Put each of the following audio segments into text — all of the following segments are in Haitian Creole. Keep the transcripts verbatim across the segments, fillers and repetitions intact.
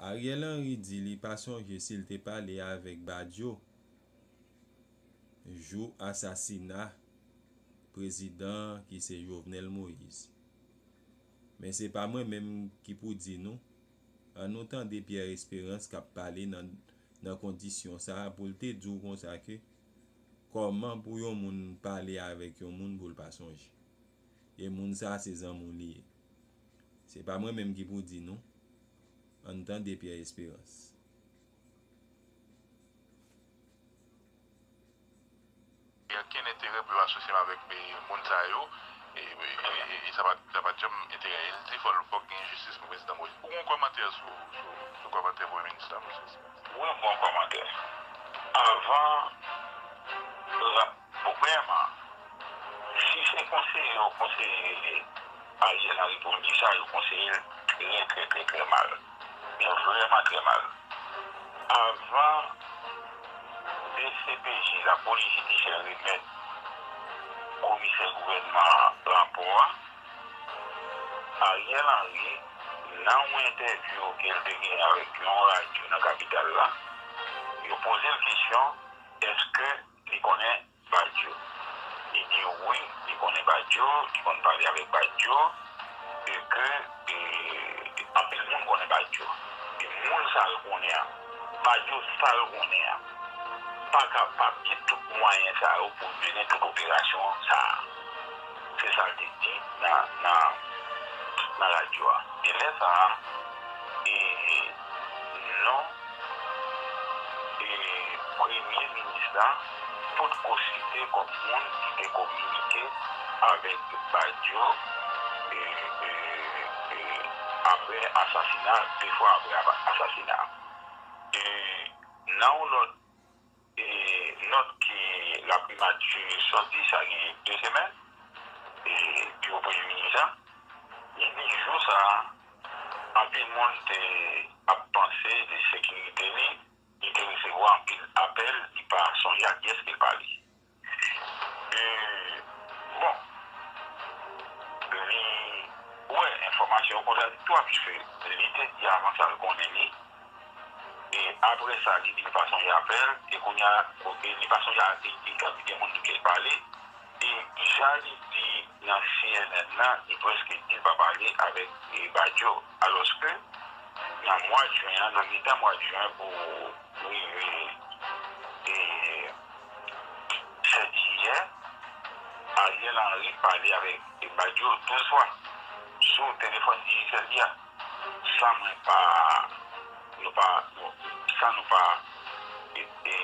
Ariel Henry di li pa sonje si l te pale avèk Badio jou asasina prezidan an ki se Jovenel Moïse. Men se pa mwen menm ki pou di nou. Ann nou tande Pierre Espérance k ap pale nan, nan kondisyon sa a pou l te di w konsa ke kòman pou yon moun pale avèk yon moun pou l pa sonje. E moun sa a se zanmi w li ye. Se pa mwen menm ki pou di nou. Ann tande Pierre Espérance. Gen okenn enterè pou yo asosye m avèk e, moun sa yo. E, e, e, e sa pa, sa pa t janm enterè. E l di fò l, fòk gen jistis pou prezidan Moïse. Ou gen yon kòmantè sou, sou, sou kòmantè premye minis la, monchè? Wi, m gen yon kòmantè. Avan rap, vrèman, si se konseye yo konseye Ariel Henry pou l di sa, yo konseye l trè, trè, trè, trè mal. Men vrèman trè mal. Avan D C P J, Lapolis Jidisyè, remèt komisè gouvènman an rapò a, Ariel Henry, nan yon entèvyou ke l te genyen avèk yon radyo nan kapital la, yo poze l kesyon, èske li konnen Badio? Li di wi, li konnen Badio, li konn pale avèk Badio, e ke e, anpil moun konnen Badio. E moun sa l konnen an, Badio sa l konnen an, pa kapab gen tout mwayen sa yo pou l mennen tout operasyon sa a. Se sa l te di nan, nan, nan radyo a. E lè sa a, e, non e, premye minis la potko site kòm moun ki te kominike avèk Badio e, e, e, apre asasina, de fwa apre asasina. E nan yon lòt e, nòt ke laprimati sòti, sa gen de semèn, e, biwo premye minis la, li di jou sa a, anpil moun te ap panse de sekirite li, li te resevwa anpil apèl, li pa sonje a kiyès ke l pale. E, bon, li wè enfòmasyon yo kontradiktwa, piske li te di avan sa l konnen li, e apre sa, li di li pa sonje apèl, e kounye a, e li pa sonje a, e, e kantite moun ki te pale, e jan li di nan C N N nan, li prèske di l pa pale avèk, e, Badio, alòske nan mwa jen an, nan mitan mwa jen an pou rive, e, sèt jiyè, Ariel Henry pale avèk Badio douz fwa sou telefòn dijital li a, san mwen pa, nou pa, nou, san nou pa, e, e,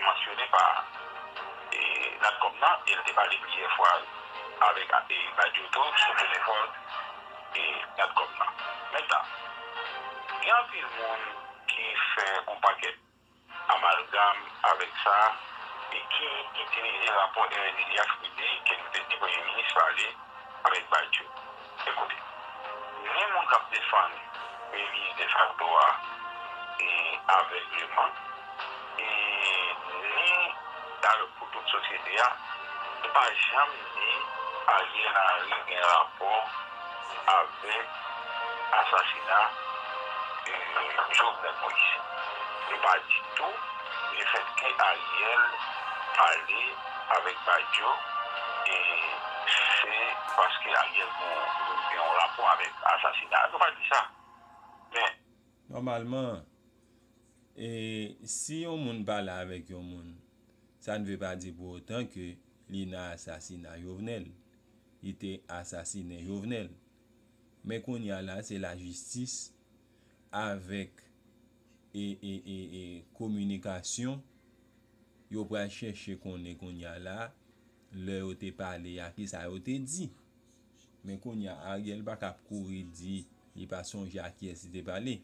mansyone pa, e, Natcom nan, e l te pale plizyè fwa avèk, e, Badio tou sou telefòn, e, Natcom nan. Mentnan, gen anpil moun ki fè yon pakèt amalgam avèk sa, e ki itilize rapò R N D D H pou di ke nou te di premye minis pale avèk Badio. Ekoute, ni moun k ap defann premye minis defakto a, e avègleman, e ni dayòg pou tout sosyete a, nou pa janm di Ariel Henry gen rapò avèk asasina, e, Jovenel Moïse. Nou pa di tou lefètke Ariel pale avèk Badio, e se paske Ariel gen, gen yon rapò avèk asasina. Nou pa di sa. Men. Nòmalman, e, si yon moun pale avèk yon moun, sa n vle pa di pou otan ke li nan asasina Jovenel. Li te asasinen Jovenel. Men kounye a la, se lajistis avèk e, e, e, e, kominikasyon yo pral chèche konnen kounye a la, lè yo te pale a, kisa yo te di. Men kounye a, Ariel pa ka ap kouri di li pa sonje a kiyès li te pale.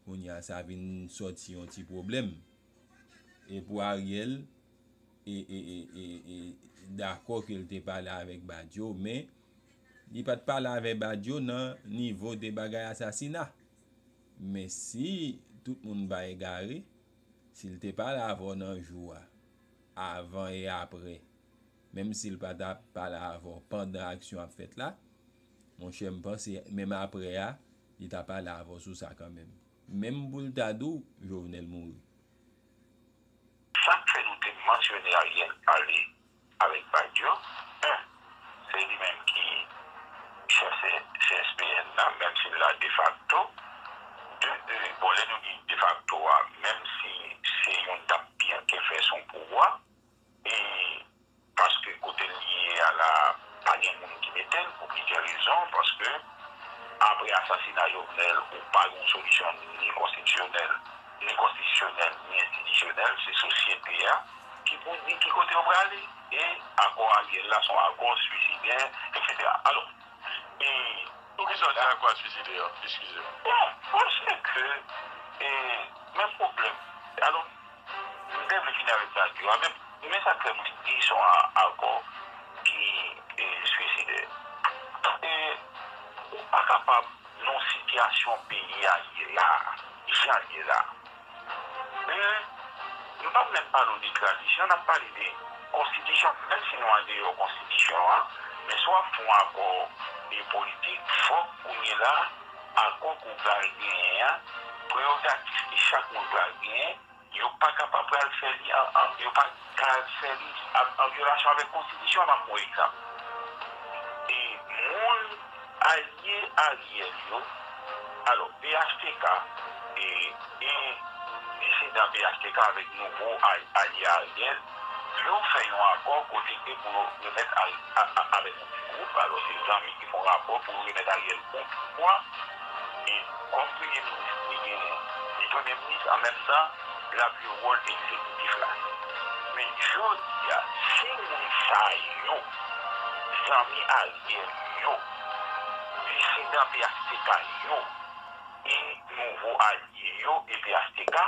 Kounye a, sa vin sòti yon ti pwoblèm. E pou Ariel, e, e, e, e, e, dakò ke l te pale avèk Badio, men li pa t pale avèk Badio nan nivo de bagay asasina. Men si tout moun pa egare, si l te pale avè w nan jou a, avan e apre, menm si l pa ta pale avè w pandan aksyon ap fèt la, monchè, m panse, menm apre a, li ta pale avè w sou sa kanmenm. menm pou l ta di w Jovenel mouri. Sa k fè nou te mansyone Ariel ale avèk Badio, en, se li menm ki chèf C S P N nan, menm si l la defakto. De, bon, lè nou di defakto a, menm si se yon dap byen ke fè sou pouvwa, e paske kote l ye a la, pa gen moun ki mete l pou plizyè rezon, paske apre asasina Jovenel, ou pa gen yon solisyon ni konstitisyonèl, ni konstitisyonèl, ni enstitisyonèl, se sosyete a ki pou di ki kote yo prale. E akò Ariel la se yon akò swisidè, etsetera. Alò, e Poukisa w di akò a swisidè? Eskize m. Bon, paske, e, men pwoblèm. Alò, m te vle fini avèk Badio a, men, men sa k fè mwen di se yon akò ki, e, swisidè. E, ou pa kapab, nan sitiyasyon peyi a ye la, jan l ye la, e, nou p ap menm pale w de tranzisyon, n ap pale de konstitisyon, menm si nou andeyò konstitisyon an, men si w ap fè yon akò, e, politik, fòk kounye la, akò ke w pral genyen an, prerogatif ke chak moun pral genyen, yo pa kapab pral fè li an, an, yo pa ka fè li an, an vyolasyon avèk konstitisyon an, m ap pran egzanp. E moun alye Ariel yo, alò, P H T K, e, e disidan P H T K avèk nouvo al, alye Ariel, yo fè yon akò kote ke pou yo remèt Ari, a, a, avèk yon ti gwoup, alò se zanmi ki fè yon rapò pou yo remèt Ariel o pouvwa, e kòm premye minis, li genyen, li premye minis, an menm tan, l ap jwe wòl egzekitif la. Men jodi a, si moun sa yo, zanmi Ariel yo, disidan P H T K yo, e nouvo alye yo e P H T K,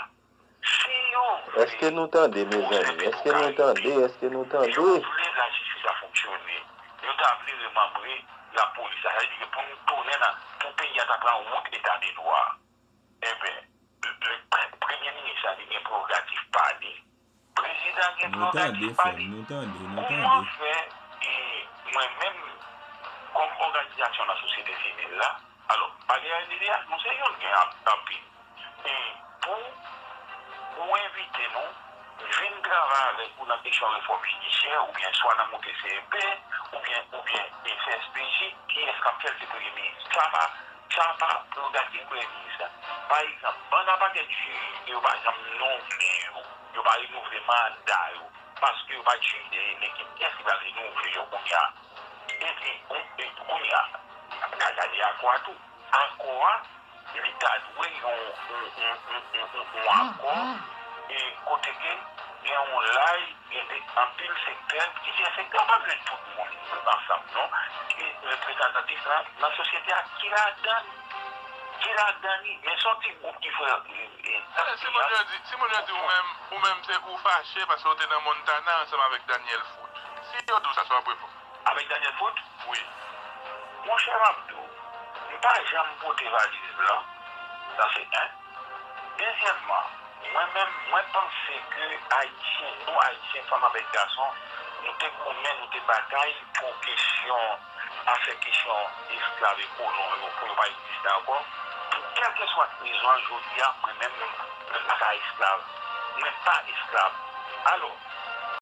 si yo vle Èske nou tande, mezanmi? Èske nou tande? Èske nou tande? Yo vle lajistis la fonksyone. Yo ta vle remanbre lapolis la. Sa vle di ke pou nou tounen nan, pou peyi a ta pran wout eta de dwa. Enben, premye minis la, li gen prerogatif pa li. Prezidan gen prerogatif pa li. Kòman fè, e, mwen menm, kòm òganizasyon nan sosyete sivil la, alò, bagay a ede a, nou se youn gen anpil. E pou ou envite nou vin travay avèk ou nan kesyon refòm jidisyè, oubyen swa nan moute C E P, oubyen, oubyen C S P J, kiyès k ap fè l? Se premye minis. Sa pa, sa pa prerogativ premye minis la. Pa egzanp, banda pakèt jij ke yo pa janm nonmen yo, yo pa renouvle manda yo, paske yo pa t jij de lekip, kiyès ki pral renouvle yo kounye a? Epi, kounye a, n a gade akò a tou. Akò a, li ta dwe yon, yon, yon, yon, yon, yon akò, e kote ke gen yon lay, gen de, anpil sektè, plizyè sektè, pa bezwen tout moun ansanm, non. E reprezantatif nan, nan sosyete a, ki ladan li, ki ladan li, men se yon ti gwoup ki fè, e, e, Si moun yo di, si moun yo di ou menm, ou menm se ou fache paske ou te nan Montana ansanm avèk Daniel Foot. Si yo di w sa, sa w ap reponn? Avèk Daniel Foot? Wi. Monchè, m ap di w, m pa janm pote valiz blan. Sa se en. Dezyèmman, mwen menm, mwen panse ke Ayisyen, nou Ayisyen, fanm avèk gason, nou te goumen, nou te batay pou kesyon, afè kesyon esklav e kolon yo, pou yo pa egziste ankò. Pou kèlkeswa rezon an, jodi a, mwen menm, mwen pa ka esklav. Mwen pa esklav. Alò,